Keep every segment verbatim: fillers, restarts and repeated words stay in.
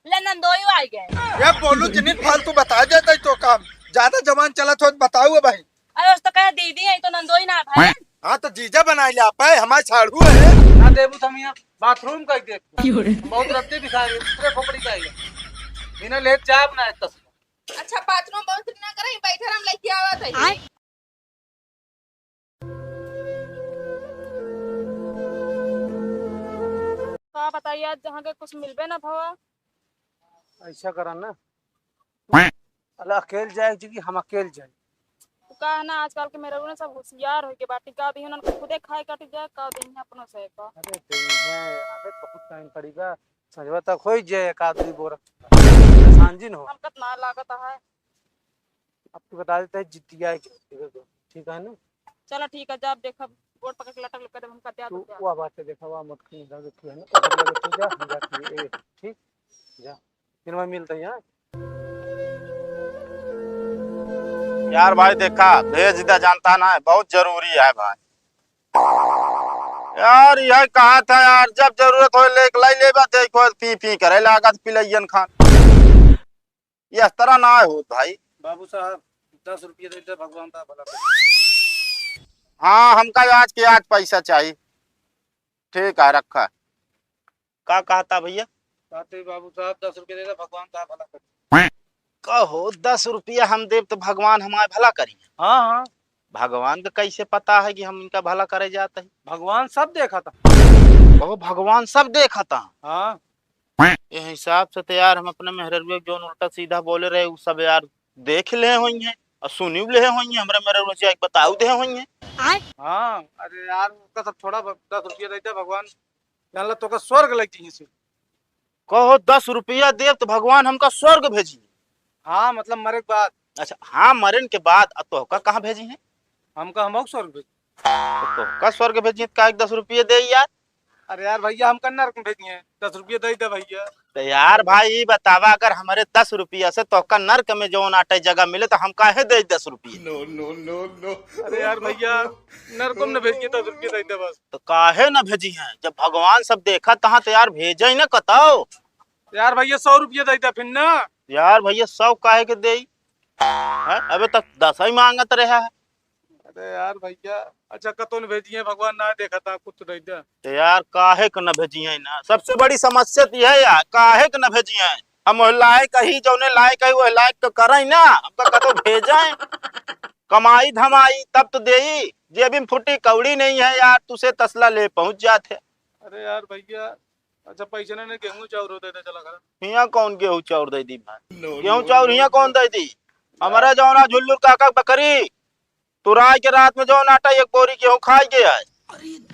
ले नंदोई आ गए। ये बोलू जिनिन फालतू बता जाता है तो काम। ज्यादा जबान चलत हो तो बताऊ भाई। अरे उस तो कहे दीदी है तो नंदोई ना भाई। हाँ तो जीजा बनाई ले आप है, हमारे साढ़ू है। ना देबू तो हम यहाँ बाथरूम का ही देख। क्यों रे? हम बहुत रद्दी बिछा गए, दूसरे खोपड़ी का ही है। बिना लेट जाब ना है तस। अच्छा बाथरूम बहुत ना करे, बैठे हम लेके आवत है। आय। का बताइए आज जहाँ के कुछ मिलबे ना भवा। ऐसा करा ना, अरे अकेल जाए जी कि हम अकेल जाए। तो का है ना आजकल के मेहररुआ सब होशियार होइके बाटी, का दिन उनके खुदे खाए कट जाए, का दिन अपनों से का। अरे दिन है, अबे बहुत टाइम पड़ी बा, संझवा तक होई जाए एक आध दुई बोरा। परेशान जिन हो। हमका त ना लागत है। आपको बता देते हैं जितिया के, ठीक है ना? चलो ठीक है, जब देखब गोड़ पकड़ के लटक लटक हमका दे तू दो। वह बात है, देखा वह मत कहीं इधर देखी है ना, उधर लगे तू जा, हम जाती है, ए, ठीक? जा, फिर मैं मिलते हैं, हाँ? यार भाई देखा, भेज दे, जानता ना है, बहुत जरूरी है भाई। यार यह कहा था यार, जब जरूरत हो ले, लाई लेबा, देखो पी पी करे लागत पिलैयन खान। ये इस तरह ना हो भाई। बाबू साहब, दस रुपये दे दे, भगवान का भला करे। हाँ, हमका आज के आज पैसा चाहिए। ठीक है, रखा। का कहता भैया? कहते बाबू साहब, दस रुपये दे दे, भगवान का भला करे। कहो, दस रुपया हम देब तो भगवान हमारे भला करी? हाँ, हाँ। भगवान का कैसे पता है कि हम इनका भला करे जाते हैं? भगवान सब देखा था। कहो, भगवान सब देखा था। हाँ। ये हिसाब से तो यार हम अपने मेहररुआ के जौन उल्टा सीधा बोले रहे, उ सब यार देख ले होइहैं और सुनिउ ले होइहैं, हमरे मेहररुआ से एक बताऊ दे होइहैं। हाँ, अरे यार, उसका सब छोड़ा, ब-, दस रुपया दे दे भगवान, जान ला तोका स्वर्ग लग जाइए से। कहो, दस रुपया देब तो भगवान हमका स्वर्ग भेजी? हाँ, मतलब मरे के बाद। अच्छा, हाँ, मरन के बाद, अब तोहका कहाँ भेजिहैं? हमका हम स्वर्ग भेजी। तो तोहका स्वर्ग भेजिहैं, तो काहे के दस रुपया दे यार? अरे यार भैया, हमका नरक में भेजिहैं, दस रुपया दे दे भैया। तो यार भाई, ई बतावा, अगर हमरे दस रुपया से तोहका नरक में जौन आटे जगह मिले, तो हम काहे दे दस रुपया? No, no, no, no। अरे यार भैया, नरक में न भेजिहैं, दस रुपया दे दे बस। तो काहे न भेजिहैं? जब भगवान सब देखा तहाँ तो यार भेजे ही न कतौ। यार भैया, सौ रुपया दे दे फिर ना। यार भैया, सौ काहे के देई? हैं? अबे तक दस ही मांगत रहा है। अरे यार भैया, अच्छा कतौ न भेजिहैं, भगवान ना देखा था, कुछ तो दे दे। तो यार काहे के न भेजिहैं ना? सबसे बड़ी समस्या तो यह है यार, काहे के न भेजिहैं? हम वह लायक ही, जौने लायक है वह लायक तो करैं ना, हमका कतौ भेजैं। कमाई धमाई तब तो देई, जेबी में फुटी कौड़ी नहीं है यार, तुसे तसला ले पहुँच जात है। अरे यार भैया, अच्छा पैसे नहीं, नहीं गेहूँ चाउर दे दे, चला घर। हियाँ कौन गेहूँ चाउर दे दी भाई? No, गेहूँ no, चाउर no, हियाँ no। कौन दे दी? यार। हमारा जौन आज हुल्लुर काका बकरी तुराई के रात में जौन आटा एक बोरी गेहूँ खाई गया है।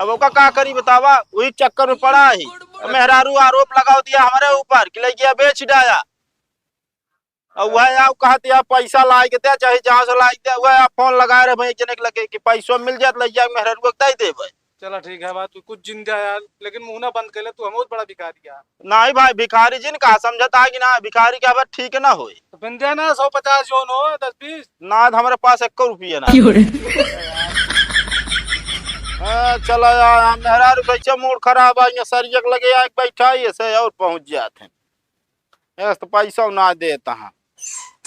अब ओका का करी बतावा, वही चक्कर में पड़ा है। मेहरारू आरोप लगाव दिया हमारे ऊपर कि ले गया बेच डाया। अब वह आओ कहत या पैसा लाइ के दे, चाहे जहाँ से लाइ के दे, वह आप फोन लगाए रहे भाई एक जने के लगे कि पैसो मिल जात, ले जाके मेहररुआ के दे देबे। चला ठीक है बात, तू कुछ जिंदा यार, लेकिन मुँह ना बंद कर ले, तू हम बहुत बड़ा भिखारी है। नहीं भाई, भिखारी जिन का समझता है कि ना, भिखारी के अब ठीक ना होए। तो फिर दे ना, सौ पचास जौन हो, दस बीस। ना, हमारे पास एको रुपया ना। क्यों रे? हाँ, चला यार, मेहरारू कैसे मूड खराब है, ये सरिया के लगे आके बैठा है, ऐसे और पहुँच जाते हैं। एस तो पैसा ना देता हाँ।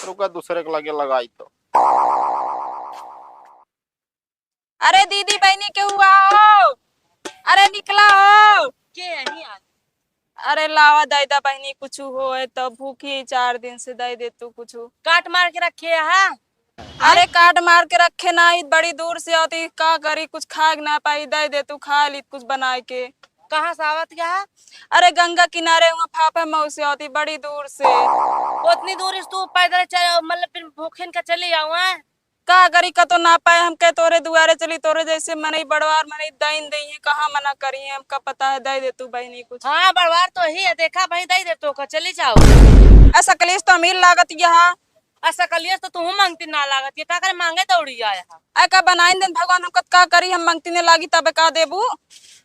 रुका, दूसरे के लगे लगाई तो। अरे दीदी, बहिनी, केहू आओ। अरे निकला हो। के है, नहीं आ? अरे लावा, दे दा बहिनी, कुछ होए तो, भूखी चार दिन से, दे दे तू कुछ। काट मार के रखे है। अरे काट मार के रखे ना, ई बड़ी दूर से आती, का करी, कुछ खाए के ना पाई, दे दे तू, खा ली कुछ बनाए के। कहाँ से आवत क्या है? अरे गंगा किनारे हुआ फाफा मऊ से आती, बड़ी दूर से। उतनी दूर से तू पैदल चल, मतलब फिर भूखिन का चली जाऊँ, हैं? का करी, कतो ना पाए, हम कहे तोरे दुआरे चली, तोरे जैसे मनई बड़वार मनई दाइन दई है, कहाँ मना करी है, हमका पता है, दे दे तू बहिनी कुछ। हाँ, बड़वार तो ही है, देखा भाई, दे दे तो का, चली जाओ। ऐसा कलेश तो अमीर लागत यहाँ। आ सकलियस तो तुहू मंगती ना लागत, ये का करे मांगे दौड़ी आया है? आ का बनाइन देन भगवान, हम कत का करी, हम मंगती ने लागी तबे का देबू?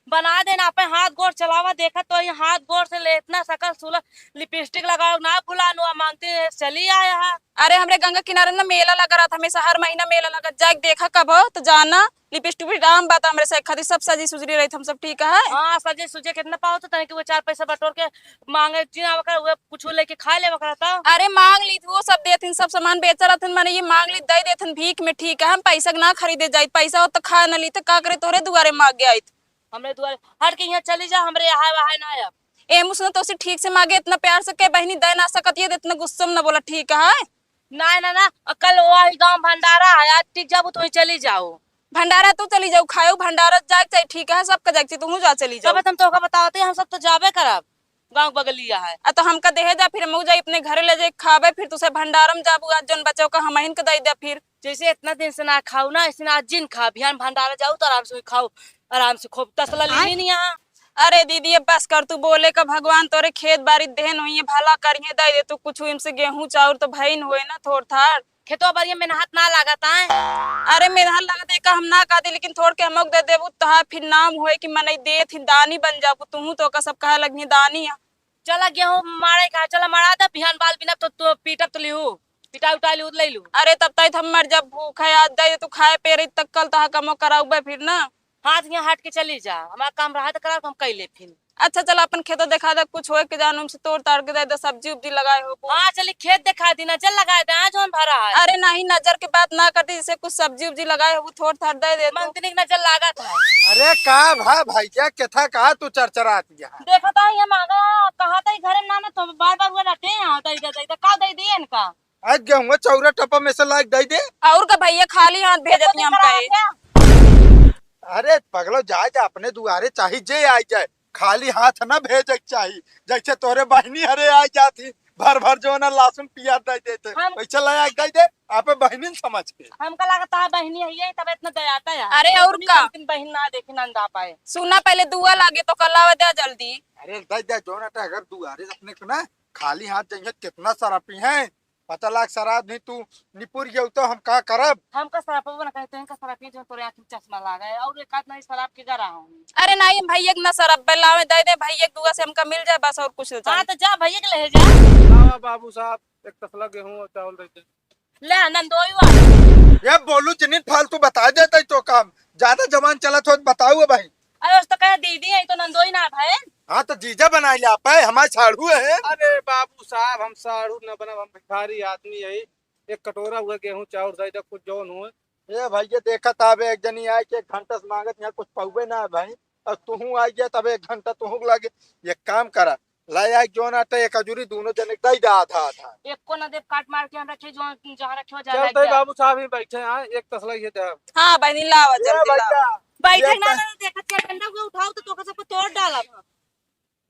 बना देना, आपे हाथ गोड़ चलावा, देखा तो ये हाथ गोड़ से ले इतना सकल सुलग लिपस्टिक लगाओ ना भुलानो, आ मांगते हैं चली आया है। अरे, हमरे गंगा किनारे ना मेला लगा रहत, हमेशा हर महीना मेला लगत, जाके देखा कब हो तो जाना, लिपस्टिक भी दाम बात हमरे से खातिर सब सजी सुजरी रही, हम सब ठीक है। हाँ, सजे सुजे कितना पाओ तो तनिक वो चार पैसा बटोर के मांगे, जिन आवे कर, वो कुछ लेके खा लेवे करता। अरे, मांग ली, वो सब देथिन, सब सामान बेच रहथिन, माने ये मांग ली, दे देथिन भीख में, ठीक है, हम पैसा के ना खरीदे जाइत, पैसा हो तो खा न ली, तो का करे, तोरे दुआरे मांग गए आइत। हमरे दुआरे हट के यहाँ चली जा, हमरे यहाँ वहाँ ना अब। ए मुसना, तोसे ठीक से मांगे, इतना प्यार से के बहनी दे ना सकत, ये इतना गुस्सा में ना बोला, ठीक है? ना, ना, ना, कल वही गांव भंडारा है, आज टिक जाबू तो वहीं चली जाओ। भंडारा तू चली जाऊ, खायो भंडारा जाए के चाहिए, ठीक है, सबका जाए के चाहिए, तू जा चली जाओ। तब हम तोहका बतावते, हम सब तो जाबे करब, गांव बगलिया है। आ तो हमका देहे जा, फिर हम जाई अपने घरे ले जाए खाबे, फिर तुसे भंडारा में जाबू, आज जौन बचाओ का हमहिन के दे दे फिर। जैसे इतना दिन से ना खाऊ ना, ऐसे ना आज जिन खा, बिहान भंडारा जाऊ तो आराम से खाऊ, आराम से खूब तसला आय? लीनी यहाँ। अरे दीदी, अब बस कर, तू बोले का, भगवान तोरे खेत बारी देहन होइए, भला करिए, दे दे तू कुछ, इनसे गेहूं चाउर तो भइन होए ना थोड़ थाड़। खेतवा बारी में मेहनत ना लागत आय। अरे मेहनत लागत है का, हम ना कहते, लेकिन थोड़ के हमक दे देबू, तहा फिर नाम होए कि मनई देत ही दानी बन जाबू, तुहू तो का सब कहे लगनी दानी है। चला गेहूं मारे का, चला मरा दे, बिहान बाल बिना तो, तो पीटब तो लिहू, पिटा उटा लिहू, ले लू। अरे तब तक हम मर जब भूख है, आज दे तू खाए पे रही तक कल तहा कमो कराउबे फिर ना। हाथ यहाँ हट के चली जा, हमारा काम रहा तो करा, हम कैले फिर। अच्छा चल अपन खेत देखा दे, कुछ होए के जान उनसे तोड़ ताड़ के दे दे, सब्जी उब्जी लगाए हो। हाँ चली खेत देखा दी, नजर लगाए दे, आज जौन भरा है। अरे नहीं, नजर के बात ना करती, जैसे कुछ सब्जी उब्जी लगाए हो थोड़ थाड़ दे दे तू। मंगतनी की नजर लागत है। अरे का भा भैया, केथा का तू चरचरात यहाँ? देखा था ये मांगा, कहा था ये घरे में ना, ना तो बार बार वो रहते हैं यहाँ, दे दे, दे दे, का दे दिए इनका? आज गेहूं चौरा टपा में से लाइक दे दे। और का भैया, खाली हाथ भेजत नहीं हम कहे। अरे पगलो, जाए जा अपने दुआरे, चाहे जे आई जाए, खाली हाथ ना भेजे के चाही। जैसे तोरे बहनी हरे आई जाती, भर भर जो ना लहसुन प्याज दे देते, हम वैसे लाइक दे दे, आप बहनिन समझ के। हमका लगता है बहनी है ये, तब इतना दयाता है। अरे और का? बहन ना देखे नंदा पाए। सुना पहले दुआ लागे तो कलावा दे जल्दी। अरे दे दे जो ना, अगर दुआरे अपने को ना खाली हाथ जाइए, कितना सारा पी है। पता लाग शराब नहीं तू निपुर गयो तो हम का करब? हमका शराब ना कहते हैं, का शराब पिए जो तोरे आँख में चश्मा लागा है और एक आध नहीं शराब के गरा हूँ। अरे नहीं, हम भैया के ना शराब पे लावे दे दे, भैया के दुआ से हमका मिल जाए बस, और कुछ ना हाँ, चाहिए। तो जा भैया के ले जा। लावा बाबू साहब, एक तसला गेहूं और चावल दे दे। ले नंदोई वाला। ये बोलू जिनिन फालतू बता देता ही तो काम, ज्यादा जबान चलत हो तो बताओ भाई। अरे उस तो कहे दीदी है तो नंदोई ना भाई। हाँ तो जीजा बना ले आप, हमारे साढ़ू है। अरे बाबू साहब, हम साढ़ू न बनब, हम भिखारी आदमी है। एक कटोरा हुआ गेहूं चाउर दे दे, कुछ जौन हुए। ए भैया, देखत आबे, एक जनी आए के एक घंटा से मांगत, यहाँ कुछ पौबे ना है भाई। और तुहू आ गया, तब एक घंटा तुहू के लागे। एक काम करा, लाई आए जौन आटे एक अजूरी दोनों जने के दई दे आधा आधा। एको ना देव, काट मार के हम रखे, जो जहाँ रखे हो, जा चल लाग तई जा। बाबू साहब ही बैठे हैं, एक तसला ये दे। हाँ बहनी, लावा, ए जल्दी भैया, लावा। बैठे ये ना, त- ना, देखत के डंडा को उठाओ तो तोके सबको तोड़ डालब हम।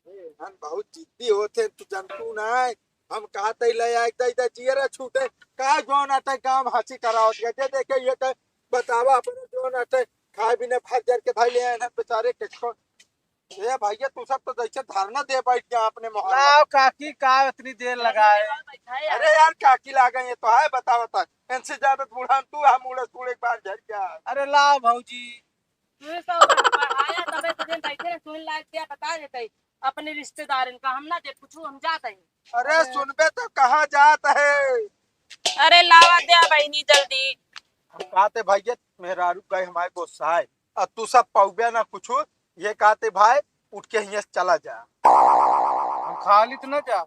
ए, हम बहुत जिद्दी होते, तू जानतू ना है। हम कहा तई ले आए, दई दे जियरा छूटे, का जौन आटे काम हाची करावत गए, जे देखे ये तो बतावा अपने जौन आटे खाए बिना भर जर के भाई ले आए ना बेचारे के छोड़। ए भैया, तू सब तो जैसे धरना दे बैठ गया अपने मोहल्ला। लाओ काकी, का इतनी देर लगाए? अरे यार, काकी लागे, ये तो है, बता, बता। इनसे ज्यादा बूढ़ा तू है, मुड़े सूड़े एक बार झड़ गया। अरे लाओ भौजी। तू ही सब बढ़ाया, तबे तो दिन बैठे रहे, सुन लाग दिया, बता देते हैं अपने रिश्तेदारन का, हम ना दे पूछू, हम जाते हैं। अरे अरे। सुनबे तो कहाँ जात है? अरे लावा द्या बहिनी जल्दी। हम कहते भैया, मेहरारू गए हमारे गोसाए, अब तू सब पौबे ना कुछ, ये कहते भाई उठ के हियां से चला जा। हम खाली तो ना जा।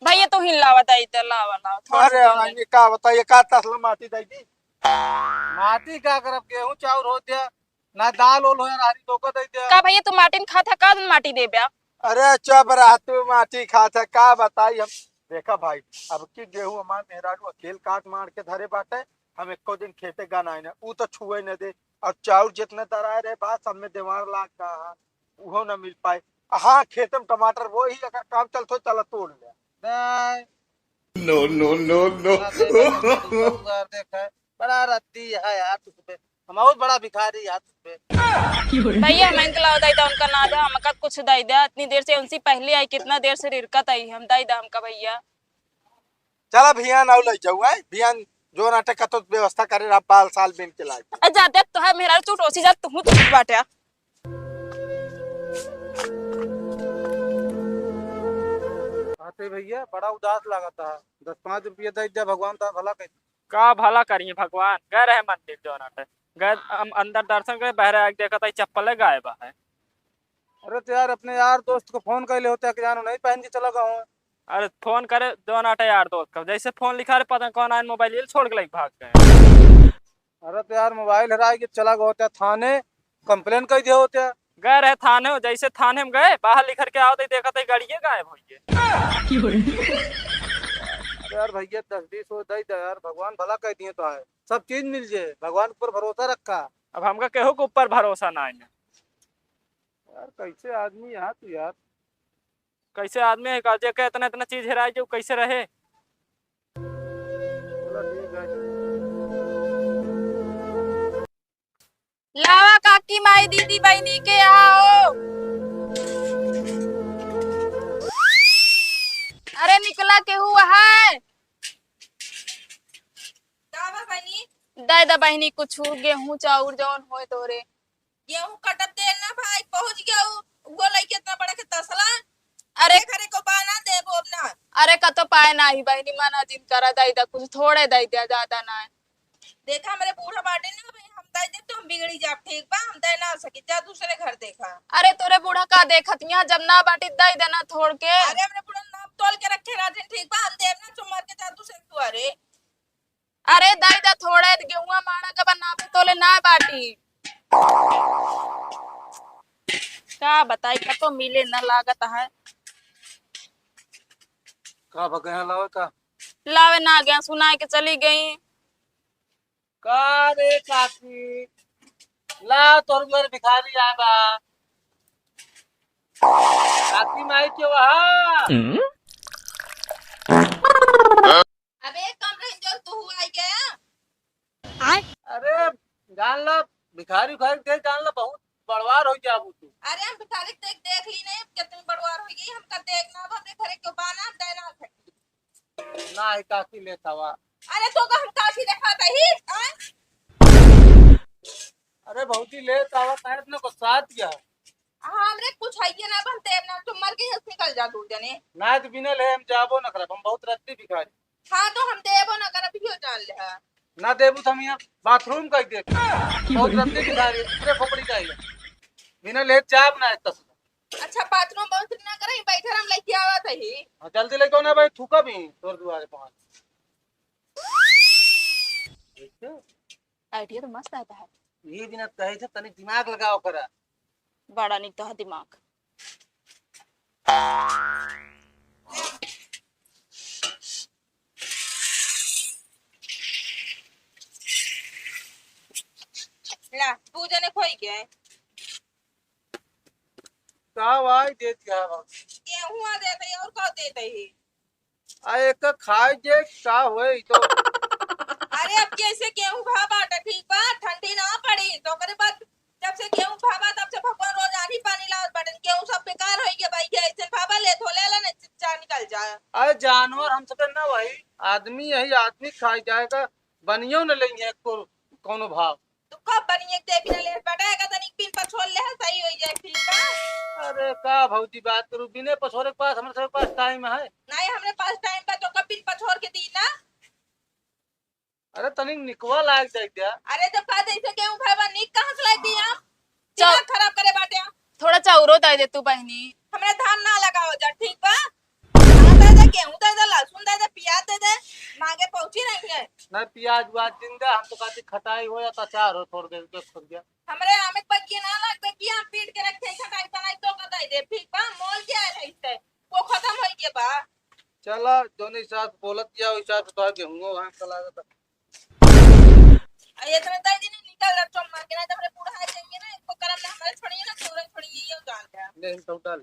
भैया तू ही लावा दाई दे, लावा, लावा, थोड़ा अरे सा दे। अन्य का बताइए, का तसला माटी दे दी? माटी का करब, गेहूं चाउर हो द्या, ना दाल ओल हो, रारी धोखा दे द्या। का भैया तू माटी में खात है, का दिन माटी देब्या? अरे चुप रह तू, माटी खात है, का बताई हम। देखा भाई, अब की गेहूं हमार मेहरारू अकेल काट मार के धरे बाटे, हम एको दिन खेते गनाए ना, ऊ तो छुए न दे। और चाउर जितना दराए रहे बा, सब में देवार लाग रहा है, उहो न मिल पाए। हाँ, खेते में टमाटर वो ही अगर काम चलत हो, चला तोड़ ले। नहीं। No, no, no, no। बड़ा देख, बड़ा देख है, बड़ा रद्दी है यार तुझ पे। हम और बड़ा भिखारी यार तुझ पे। भैया, हम इनके लाओ दाई दा, उनका ना दे, हमका कुछ दाई दा। इतनी देर से उनसे पहले आई, कितना देर से रिरकत आई, हम दाई दा हमका भैया। चला भियान आउ ले जाऊ, है? भियान जो नाटक का तो व्यवस्था करे रहा, बाल साल बिन के लाए। ए, जा देख तो है मेहरारू, तू रोसी जा, तू तो बाटे। कहते भैया, बड़ा उदास लागत है, दस पाँच रुपया दे दे, भगवान तो भला कर। का भला करिए भगवान, गए रहे मंदिर जौन आटे, गए हम अंदर दर्शन करे, बहरे आके देखत है चप्पले गायब है। अरे तो यार, अपने यार दोस्त को फोन कर ले होते कि जानो नहीं पहन के चला गया हूँ। अरे फोन करे जौन आटे यार दोस्त का, जैसे फोन लिखा रे पता नहीं कौन आए मोबाइल ये छोड़ के लेके भाग गए। अरे तो यार, मोबाइल हेराई के चला गए होते थाने, कंप्लेन कर दिए होते। गए रहे थाने हो, जैसे थाने में गए बाहर लिखर के आओ तो देखत है गाड़िए गायब हो गए। अरे यार भैया, दस बीस हो दे दे यार, भगवान भला कर दिए तो है, सब चीज मिल जाए, भगवान के ऊपर भरोसा रखा। अब हमका केहू के ऊपर भरोसा ना है। यार कैसे आदमी यहाँ तू यार। कैसे आदमी है का, जेके इतना इतना चीज हेराई जो कैसे रहे? चला ठीक है। लावा काकी माई दीदी बहिनी के आओ। अरे निकला केहू है? का बा बहिनी? दे दा बहिनी कुछ गेहूं चाउर जौन होए तोरे। गेहूं कटत देर ना भाई, पहुंच गया उ, वो लइके इतना बड़ा के तसला। अरे घरे को बाना देबो अब ना। अरे कतो पाए नाही बहिनी, मना जिन करा, दे दा कुछ थोड़े दे दे, ज्यादा ना। देखा हमरे बूढ़ा बाटे ना भाई, हम दे दे तो हम बिगड़ी जाब, ठीक बा, हम दे ना सकी, जा दूसरे घर देखा। अरे तोरे बूढ़ा का देखत यहाँ जब ना बाटी दे देना थोड़ के। अरे हमरे बूढ़ा नाप तोल के रखे रहते, ठीक बा, हम देब ना चुम्मर के, जा दूसरे दुआरे। अरे दाई दा थोड़े गेहुआ माड़ा के बा, नापे तोले ना बाटी। का बताई, कतो मिले ना लागत है। का बा, गया लावे का? लावे ना गया, सुनाए के चली गई। का रे काकी, ला तोर घर भिखारी आए बा। काकी माई के वहा। अबे कम रही जो तू हुआ गया। अरे जान ला, भिखारी उखारी देख जान ला, बहुत बड़वार हो जाबू तू। अरे हम भिखारी देख देख ली नहीं, कितनी बड़वार हो गई, हमका देखना अब हमरे घरे क्यों बाना, हम देना सकी। ना है काकी लेत हवा। अरे तो का हम काकी देखा दही, आय? अरे भौजी लेत हवा, काहे इतना गुस्सात गया? हाँ, हमरे कुछ है ये ना, अब हम देब ना, तुम मर गई निकल जा दूर जने। ना तो बिना ले हम जाबो ना करब, हम बहुत रद्दी भिखारी। हाँ, तो हम देबो ना करब, इहो जान ले। ना देबू तो हम यहाँ बाथरूम कई देब। बहुत रद्दी भिखारी, इतने खोपड़ी का ही है। बिना ले जाब ना इतना। अच्छा, बाथरूम बहुत ना करे, बैठे हम लेके आवत है ही। हाँ, जल्दी लेके आओ ना भाई, थूका भी तोर दुआरे पहुँच। आइडिया तो मस्त आता है। ये बिना कहे थे, तनी दिमाग लगाओ करा। बड़ा निक तो है दिमाग। ला, तू जने खोई गए। का भाई देत है बाबू? गेहूं देत है और का देत है? आ एक खाए जे का होए ई तो। अरे अब जैसे गेहूं भा बाटे, ठीक बा, ठंडी ना पड़ी तो ओकरे बाद जब से गेहूं भा बा तब से भगवान रोज आनी पानी लावत बाटे, गेहूं सब बेकार होई गया भाई, ये ऐसे भा बा ले धो ले ले ना जा निकल जाए। अरे जानवर हम सब ना भाई, आदमी यही आदमी खाई जाएगा, बनियो न लेंगे एको कौनो भाव। तो कब बनिए के देबी ना लेट बाटे, का तनिक बिन पछोर ले, सही होई जाए, ठीक बा? अरे का भौजी बात करू, बिने पछोरे के पास, हमरे सबके पास टाइम है? नहीं, हमरे पास टाइम बा, तो कब बिन पछोर के दी ना? अरे तनिक निकवा लाग जाए क्या? अरे जब का जैसे गेहूं भा बा, निक कहाँ से लाई दी हम? चल। दिमाग खराब करे बाटे। थोड़ा चाउरो दे दे तू बहिनी। हमरे धान ना लगाओ जा, ठीक बा? धान दे दे, गेहूं दे दे, लहसुन दे दे, पियाज दे दे, मांगे पहुंची नहीं है। नहीं, पियाज उआज जिन दे, हम तो कहती खटाई हो या तो अचार हो, थोड़ देर के खुद गया। हमरे आमे के बगिया ना लगबे कि हम पीट के रखे, खटाई बनाई तो का दे दे, ठीक बा? मोल के आए रही थे, वो खत्म होई के बा। चला, जौने हिसाब से बोलत या, वही हिसाब से तोहार गेहूं वहां का लागत। आ, इतने दे दिन निकल रहा, चल मार के, नहीं तो हमरे बूढ़ा आ जाएंगे ना, एको करम ना हमरे छोड़िए ना, तोरे छोड़िए, ये जान ले। ले, हम तो डाल।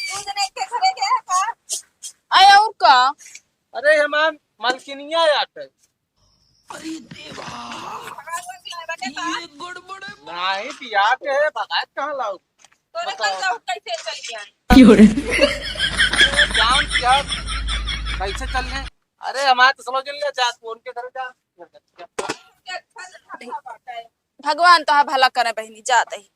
तू जने के घरे गया का? आय, और का? अरे, हमार मलकिनिया आटे। अरे देवा, भगावत लाए बाटे का? ये गड़बड़ है। नाही, बियाह के है, भगायत कहाँ लाओ? तोरे बताओ। कल का कैसे चल गया? क्यों रे? जान क्या, कैसे चल गए? अरे, हमारे तो समझ ले, जा, तू उनके घर जा। अच्छा, अच्छा, अच्छा, बात है। भगवान तो भला करे बहिनी, जात ही।